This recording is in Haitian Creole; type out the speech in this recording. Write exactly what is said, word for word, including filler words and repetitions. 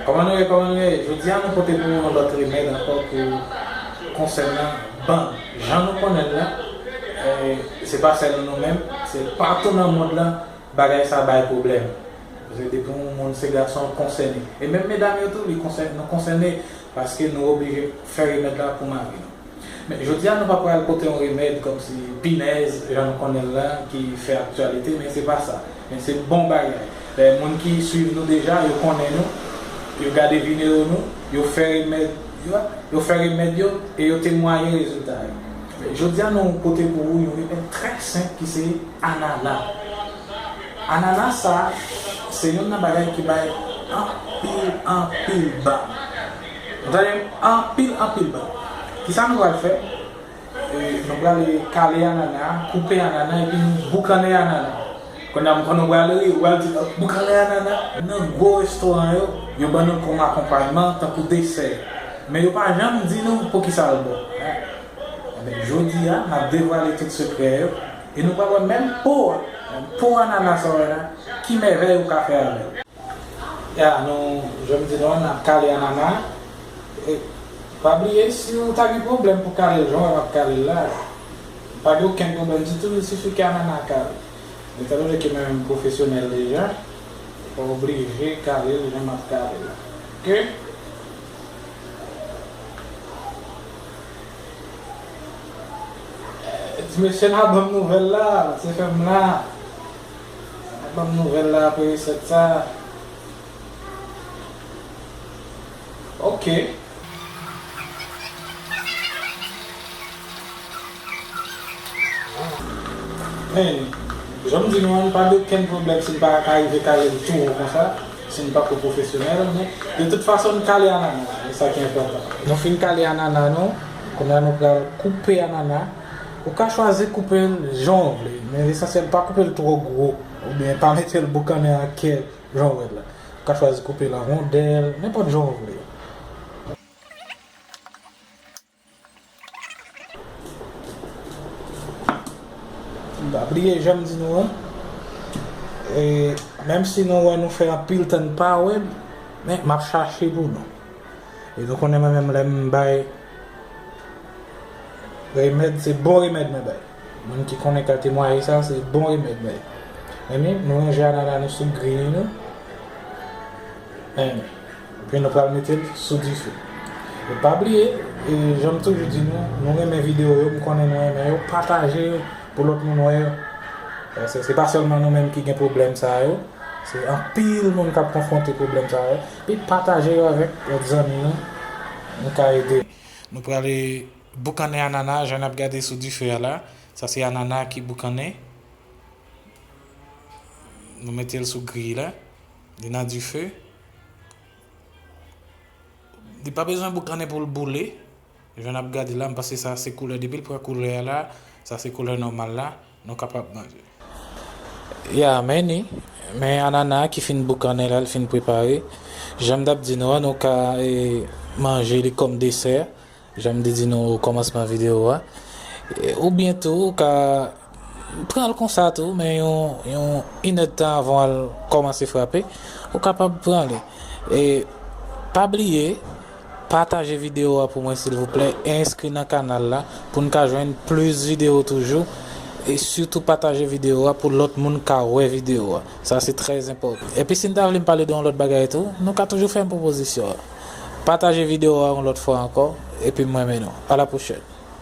Kòman nou ye, kòman nou ye? Jodi a nou pote pou nou yon lòt remèd ankò pou konsènan bann. Jan nou konnen l la, eh, se pa sèl nou menm, se patou nan mond lan bagay sa bay pwoblèm. Paske depi yon moun se gason, l konsène. E menm medam yo tou, li konsè-, nou konsène paske nou oblije fè remèd la pou mari nou. Men jodi a nou pa pral pote yon remèd kòmsi pinèz, jan nou konnen l la, ki fè aktyalite, men se pa sa. Men se bon bagay. Lè moun ki swiv nou deja, yo konnen nou, yo gade videyo nou, yo fè remèd, yo, yo fè remèd yo, e yo temwaye rezilta yo. Men jodi a nou pote pou ou yon remèd trè senp ki se anana. Anana sa, se youn nan bagay ki bay anpil, anpil bab. Ou tande m? Anpil, anpil bab. Kisa nou pral fè? E, nou pral kale anana, koupe anana, epi nou boukannen anana. Kounye a, m konnen w pral ri, w pral di, "Boukannen anana?" Nan gwo restoran yo, yo ban nou kòm akonpayman, tankou desè. Men yo pa janm di nou poukisa l bon. Enben, jodi a, n ap devwale tout sekrè yo, e nou pral wè menm po a, menm po anana sa w wè la, ki mèvèy ou ka fè avè l. Ya, nou, jan m di nou an, n ap kale anana. E, pa bliye, si w ta gen pwoblèm pou kale l jan w ap kale l la, pa gen okenn pwoblèm ditou, il sifi ke anana kale. Etan done ke mwen menm m pwofesyonèl deja, ou pa oblije kale l jan m ap kale l la. Oke? Ti mesye la ban m nouvèl la, se fè m la. Ban m nouvèl la apre resèt sa. Oke. Men, jan m di nou an, pa gen okenn pwoblèm si n pa ka rive kale l tou wo konsa, si n pa ko pwofesyonèl, men de tout fason n kale anana, e sa ki enpòtan. Nou fin kale anana nou, kounye a nou pral koupe anana. Ou ka chwazi koupe l jan w vle, men lesansyèl pa koupe l twò gwo, oubyen pa mete l boukannen an kè jan w wè l la. Ou ka chwazi koupe l an wondèl, nenpòt jan w vle. Pa bliye, jan m di nou an, e, menm si nou wè nou fè anpil tan n pa wè m, men m ap chache pou nou. E nou konnen mwen menm lè m bay remèd, se bon remèd mwen bay. Moun ki konnen ka temwaye sa, se bon remèd mwen bay. Enben, nou ranje anana nou sou griy nou. Enben, epi nou pral mete l sou dife. E pa bliye, e jan m toujou di nou, nou renmen videyo yo, m konnen nou renmen yo, pataje yo pou lòt moun wè yo. Paske se pa sèlman nou menm ki gen pwoblèm sa yo, se anpil moun k ap konfwonte pwoblèm sa yo. Epi pataje yo avèk lòt zanmi nou, nou ka ede. Nou prale boukannen anana, jan n ap gade sou dife a la. Sa se anana ki boukannen. Nou mete l sou griy la. Li nan dife. Li pa bezwen boukannen pou l boule. Jan n ap gade la, m panse sa se koulè. Depi l pran koulè a la, sa se koulè nòmal la. Nou kapab manje. Ya, men ni. Men anana ki fin boukannen la, l fin prepare. Jan m t ap di nou an, nou ka, e, manje li kòm desè. Jan m te di nou okòmansman videyo a. E, oubyen tou, ou ka pran l konsa tou, men yon, yon inèdtan avan w al kòmanse frape, ou kapab pran li. E pa bliye, pataje videyo a pou mwen silvouplè, e enskri nan kanal la pou n ka jwenn plis videyo toujou. E sitou pataje videyo a pou lòt moun ka wè videyo a. Sa se trè enpòtan. Epi si n ta vle m pale de yon lòt bagay tou, nou ka toujou fè m pwopozisyon. Pataje videyo a yon lòt fwa ankò, epi m renmen nou. A la pwochèn.